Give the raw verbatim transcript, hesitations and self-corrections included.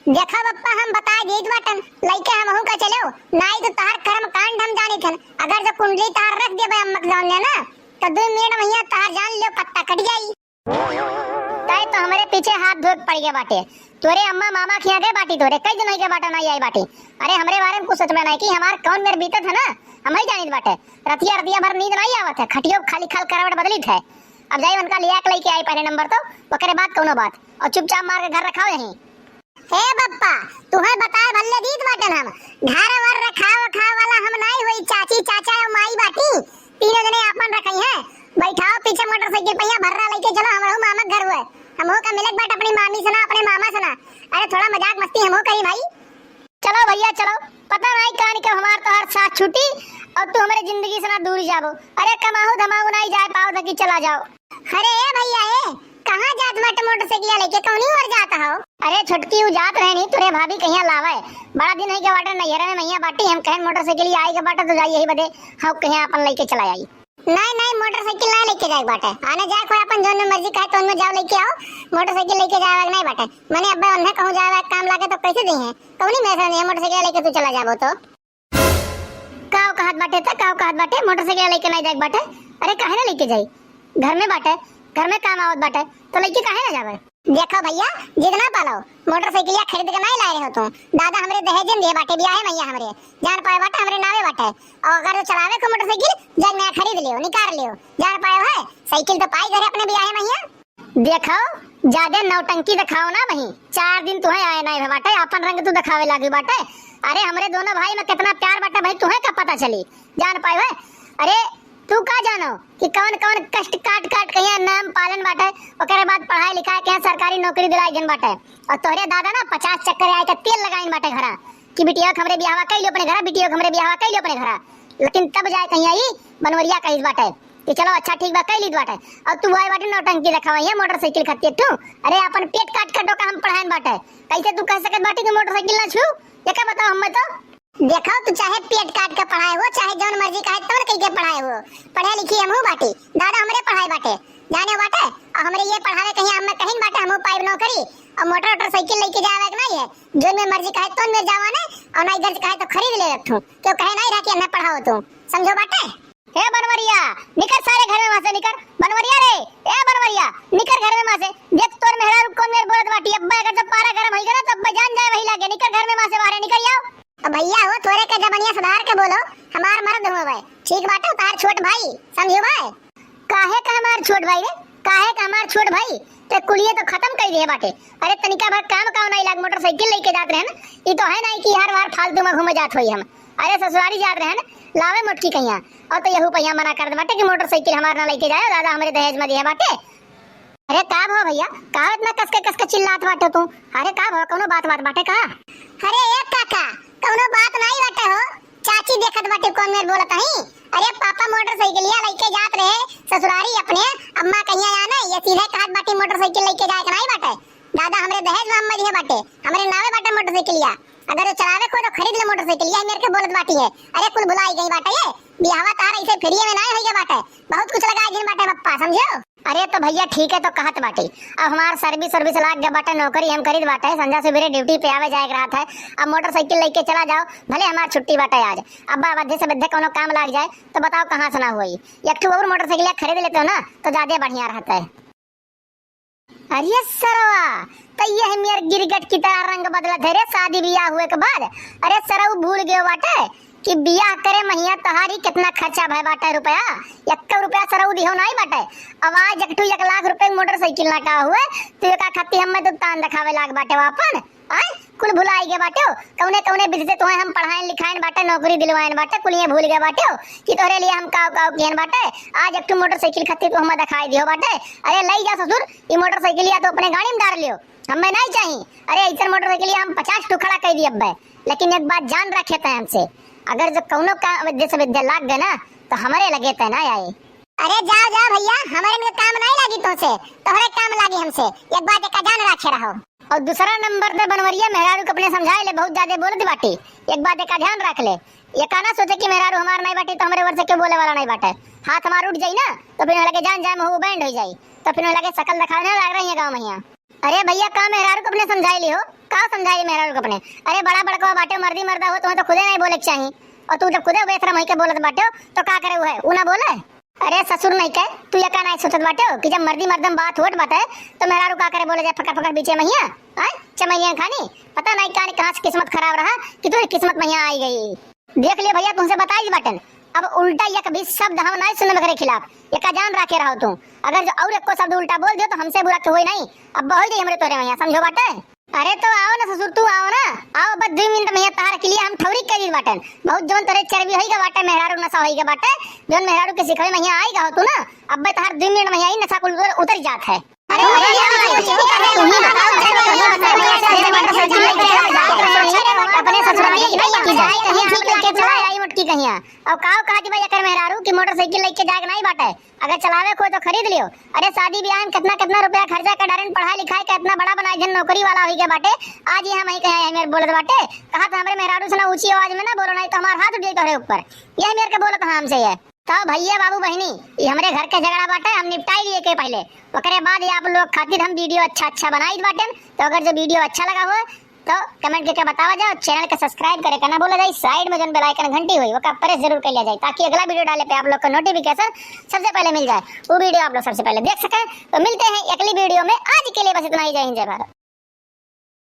देखा बप्पा, हम बताइ देत बाटन, लइके हमहू का चलो, नाहीं तो तहार कर्म कांड हम जानित हन। अगर जो कुंडली तहार रख देबे अम्मा के सामने ना, तो दुइ मिनट में हियाँ तहार जान लियो, पत्ता कट जाई। तै तो हमरे पीछे हाथ धोए के पड़ गए बाटे। तोरे अम्मा मामा खिया गए बाटी, तोरे कई दिन होइ गए बाटा नाहीं आई बाटी। अरे हमरे बारे में कुछ सोचबे नाहीं कि हमार कौन मेर बीतत है ना, हम ही जानित बाटे। रतिया रतिया भर नींद नाहीं आवत है, खटियो खाली खाल करवट बदलित है। अब जाई उनका लिया के लइके आई पहले नंबर तो, ओकरे बाद कौनो बात। और चुपचाप मार के घर रखाओ यहीं। हे बप्पा, तुहैं बताए भल्ले दीत बाटन हम, घर वर रखाव खाव वाला हम नाहीं होई, चाची चाचा और माई बाटी, तीनों जने आपन रखइहैं। बैठाओ पीछे मोटरसाइकिल पहिया भर्रा लइके चलो, हमहू मामा के घर हुए, हमहू का मिलत बाट अपनी मामी से ना, अपने मामा से ना। अरे थोड़ा मजाक मस्ती हमहू करी भाई। चलो भइया चलो, पता नाहीं कान के हमार तोहार साथ छूटी और तू हमरे जिंदगी से ना दूर जाबो। अरे कमाहू धमाहू नाहीं जाए पाओ, धकी चला जाओ। अरे ए भइया ए, कहाँ जात बाटे मोटरसाइकिल लइके, कौनी ओर जात हो? अरे छोटकी, उ जात रहनी तोरे भाभी कहिया लावे, बड़ा दिन होइ गए बाटे नैहरे में, मैया बाटी, हम कहन मोटरसाइकिल आई के बाटे तो जाई यही बदे, हम कहिया अपन लइके चला आई। नाहीं नाहीं, मोटरसाइकिल नाहीं लइके जाए के बाटे, आने जाए कोई अपन जौन में मर्जी कहे तो उनमें जाओ लइके आओ, मोटरसाइकिल लइके जाए के नाहीं बाटे। मने अब्बे उन्हें कहूँ जाए के काम लागे तो कैसे दीहैं, कौनी में से नहीं मोटरसाइकिल लइके तू चला जाबो तो। काव कहत बाटे त, काव कहत बाटे, मोटरसाइकिल लइके नाहीं जाए के बाटे। अरे काहे ना लइके जाई, घर में बाटे, घर में काम आवत बाटे, तो लइके काहे ना जावे? देखो भइया, जिद ना पालो, मोटरसाइकिलिया खरीद के नाहीं लाए रहो तू, दादा हमरे दहेज में दिए बाटे, बियाहे मइया हमरे, जान पाए बाटे हमरे नावे बाटे। और अगर जो चलावे को मोटरसाइकिल, जग नया खरीद लियो, निकाल लियो, जान पाए है, साइकिल तो पाई घरे अपने बियाहे मइया। देखो, जादे नौटंकी देखाओ ना बहिन, चार दिन तुहैं आए नाहीं भे बाटे, आपन रंग तू देखावे लागी बाटे। अरे हमरे दोनों भाई में कितना प्यार बाटे भाई, तुहैं का पता चली, जान पाए है। अरे तू का जानो कि कवन कवन कष्ट काट काट के यहाँ नाम पालन बाटे, ओकरे बाद पढ़ाई लिखाई के यहाँ सरकारी नौकरी दिलाई दिन बाटे। और तोहरे दादा ना पचास चक्कर आए के तेल लगाइन बाटे घरा कि बिटिया के हमरे बियाहवा कइ लियो अपने घरा, बिटिया के हमरे बियाहवा कइ लियो अपने घरा। लेकिन तब जाए कहीं आई बनवरिया कहित बाटे कि चलो अच्छा ठीक बा, कइ लीत बाटे। और तू आए बाटे नौटंकी देखावा यहाँ मोटरसाइकिल खातिर तू। अरे अपन पेट काट के डोका हम पढ़ाइन बाटे, कैसे तू कह सकत बाटे कि मोटरसाइकिल ना छू? ये का बताओ हमें तो। देखो, तू चाहे पेट काट के पढ़ाए हो, चाहे जौन मर्जी कहे तौन कह के पढ़ाए हो, पढ़े लिखी हमहू बाटी, दादा हमरे पढ़ाए बाटे, जाने बाटे, और हमरे ये पढ़ावे कहीं हमें कहीं बाटे, हमहू पाइब नौकरी, और मोटर वोटर साइकिल लइके जावे के नाहीं है, जौन में मर्जी कहे तौन में जावा ने, और नाहीं घर से कहे तो खरीद ले रखू, क्यों कहे नाहीं रहा कि हमें पढ़ाओ तू, समझो बाटे। ए बनवरिया, निकर सारे घर में वहाँ से निकर। बनवरिया रे, ए बनवरिया, निकर घर में वहाँ से। देख तोर मेहरारू कौन मेर बोलत बाटी, अब्बा अगर जब पारा गरम होई गया ना, तो अब्बा जान जाए वही लागे। निकर घर में वहाँ से बाहर, निकर आओ। अब भइया हो, थोरे के जबनिया सुधार के बोलो, हमार मर्द हुआ भाई, ठीक बाटे, तार छोट भाई, समझो भाई। काहे का हमार छोट भाई रे, काहे का हमार छोट भाई? ते कुलिये तो खतम कइ दिहे बाटे। अरे तनिका भर काम का नाहीं लाग, मोटरसाइकिल लइके जात रहन, ई तो है नाहीं कि हर बार फालतू में घूमे जात होई हम। अरे ससुरारी जात रहन, लावे मोटकी कहिया, और तो यहू पहिया मना करत बाटे कि मोटरसाइकिल हमार ना लइके जाए, दादा हमरे दहेज में दिहे बाटे। अरे का भो भइया, का इतना कस के, कस के चिल्लात बाटे तू? अरे का भो, कौनो बात, बात बाटे का? अरे ए काका, कौनो बात नाहीं बाटे हो, चाची देखत बाटे कौन मेर बोलत हई। अरे पापा मोटरसाइकिलिया लइके जात रहे ससुरारी अपने, अम्मा कहिया आने, ये सीधे कहत बाटे मोटरसाइकिल लइके जाए के नाहीं बाटे। दादा हमरे दहेज में अम्मा दिहे बाटे, हमरे नावे बाटे मोटरसाइकिलिया। अगर जो चलावे को तो खरीद ले मोटरसाइकिलिया, मेर के बोलत बाटी है। अरे कुल भुलाई गई बाटे ये, बियाहवा तार ऐसे फ्री में नाहीं होई गए बाटे, बहुत कुछ लगाए दिन बाटे बप्पा, समझो। अरे तो भइया ठीक है तो कहत बाटी, अब हमार सर्विस सर्विस लाग गया बाटे, नौकरी हम करीत बाटे, संझा सुबेरे ड्यूटी पे आवे जाए के रहत है, अब मोटरसाइकिल लइके चला जाओ, भले हमार छुट्टी बाटे आज, अब अवधे से बद्धे कौनो काम लाग जाए तो बताओ कहाँ से ना होई। एक ठो और मोटरसाइकिल खरीद लेते हो ना तो ज्यादा बढ़िया रहता है। अरे सरवा, त यह मेर गिरगट की तरह रंग बदलत है रे शादी बियाह हुए के बाद। अरे सरऊ भूल गयो बाटे कि बियाह करे महिया तोहारी कितना खर्चा भय बाटे रुपया, एक रुपया सरऊ दिहो नाहीं बाटे। अब आज एक ठो एक लाख रुपया के मोटरसाइकिल ना का हुए, तू एका खाती हमें तो तान देखावे लाग बाटे वापन। आय, कुल भुलाई गए बाटे हो। कौने कौने विधि से तोहे हम पढ़ाइन लिखाइन बाटे, नौकरी दिलवाइन बाटे, कुलिये भूल गए बाटे हो कि तोहरे लिए हम काव काव किहन बाटे। आज एक ठो मोटरसाइकिल खातिर तू हमें दिखाई दियो बाटे। अरे लई जा ससुर, ई मोटरसाइकिलिया तो अपने गाड़ी में डार लियो, हमें नाहीं चाही। अरे ऐसन मोटरसाइकिलिया हम पचास ठो खड़ा कर दी अब्बे, लेकिन एक बात जान रखे तय हमसे, अगर जो कौनो का विद्या से विद्या लाग गए ना तो हमारे लगे तय ना आए। अरे जाओ जाओ भइया, हमारे में काम नाहीं लागी तुमसे, तोहरे काम लागी हमसे, एक बात एका जान रखे रहो। और दूसरा नंबर पे बनवरिया मेहरारू के अपने समझाए ले, बहुत ज्यादा बोलत बाटी, एक बात एका ध्यान रख ले, एका ना सोचे कि मेहरारू हमार नाहीं बाटी तो हमरे ओर से क्यों बोले वाला नाहीं बाटे। हाथ हमार उठ जाई ना तो फिर लगे जान जाए, मुँह बैंड हो जाई, तो फिर लगे शकल दिखावे ना लाग रही है गाँव में यहाँ। अरे भइया, का मेहरारू को अपने समझाई लिहो, का समझाई मेहरारू के अपने? अरे बड़ा बड़का बाटे, मर्दी मर्दा हो, तुम्हें तो खुदे नहीं बोले के चाही। और तू जब खुदे बेशरम होई के बोलत बाटे हो, तो का करे उ है, उ ना बोले? अरे ससुर नहीं के, तू एका नहीं सोचत बाटे हो कि जब मर्दी मर्दम बात होत बाटे, तो मेहरारू का करे बोले जाए फकर फकर बीचे महिया, आय चमैलियन खानी। पता नहीं कानी कहाँ से किस्मत खराब रहा कि तोरी किस्मत महिया आई गई। देख लियो भैया, तुमसे बताई बाटन, अब उल्टा एक भी शब्द हम नहीं सुनब एकरे खिलाफ। एका जान राखे रहो तू, अगर जो और एको शब्द उल्टा बोल दियो तो हमसे बुरा के होई नहीं। अब बहुत ही हमरे तोरे महिया, समझो बाटे। अरे तो आओ ना ससुर, तू आओ ना, आओ, बस दुई मिनट महिया तहार के लिए हम ठौरी कर दी बाटन। बहुत जौन तोरे चर्बी होई गा बाटे, मेहरारू नशा होई गा बाटे, जौन मेहरारू के सिखावे महिया आई गा हो तू ना, अब बस तहार दुई मिनट महिया ही नशा कुल उतर, उतर जात है। अरे, अरे, अरे, अरे, अरे, तुम ही बताओ, अपने ससुराल में नहीं की जाए, कहीं ठीक लेके चला आई मोटकी कहिया। और काव कहा जी भाई, एकर मेहरारू की मोटरसाइकिल लेके जाए के नहीं बाटे, अगर चलावे को तो खरीद लियो। अरे शादी ब्याह में कितना कितना रुपया खर्चा कर डारेन, पढ़ाई लिखाई का इतना बड़ा बनाए, जन नौकरी वाला होई गया बाटे। आज ये हम ही कहे, हमें बोलत बाटे, कहा तो हमरे मेहरारू से ना ऊंची आवाज में ना बोलो, नहीं तो हमार हाथ उठ जाई तोहरे ऊपर। ये मेरे के बोलत हाँ हमसे ये। तो भैया बाबू बहिनी, ये हमरे घर के झगड़ा बाटे, हम निपटाई लिए के पहले, ओकरे बाद ये आप लोग खातिर हम वीडियो अच्छा अच्छा बनाई बाटेन। तो अगर जो वीडियो अच्छा लगा हो तो कमेंट करके बतावा जाओ, चैनल के सब्सक्राइब करे के ना बोला जाए, साइड में जौन बेल आइकन घंटी होई ओका प्रेस जरूर कर लिया जाए, ताकि अगला वीडियो डाले पे आप लोग को नोटिफिकेशन सबसे पहले मिल जाए, वो वीडियो आप लोग सबसे पहले देख सकें। तो मिलते हैं अगली वीडियो में, आज के लिए बस इतना ही। जय हिंद, जय भारत।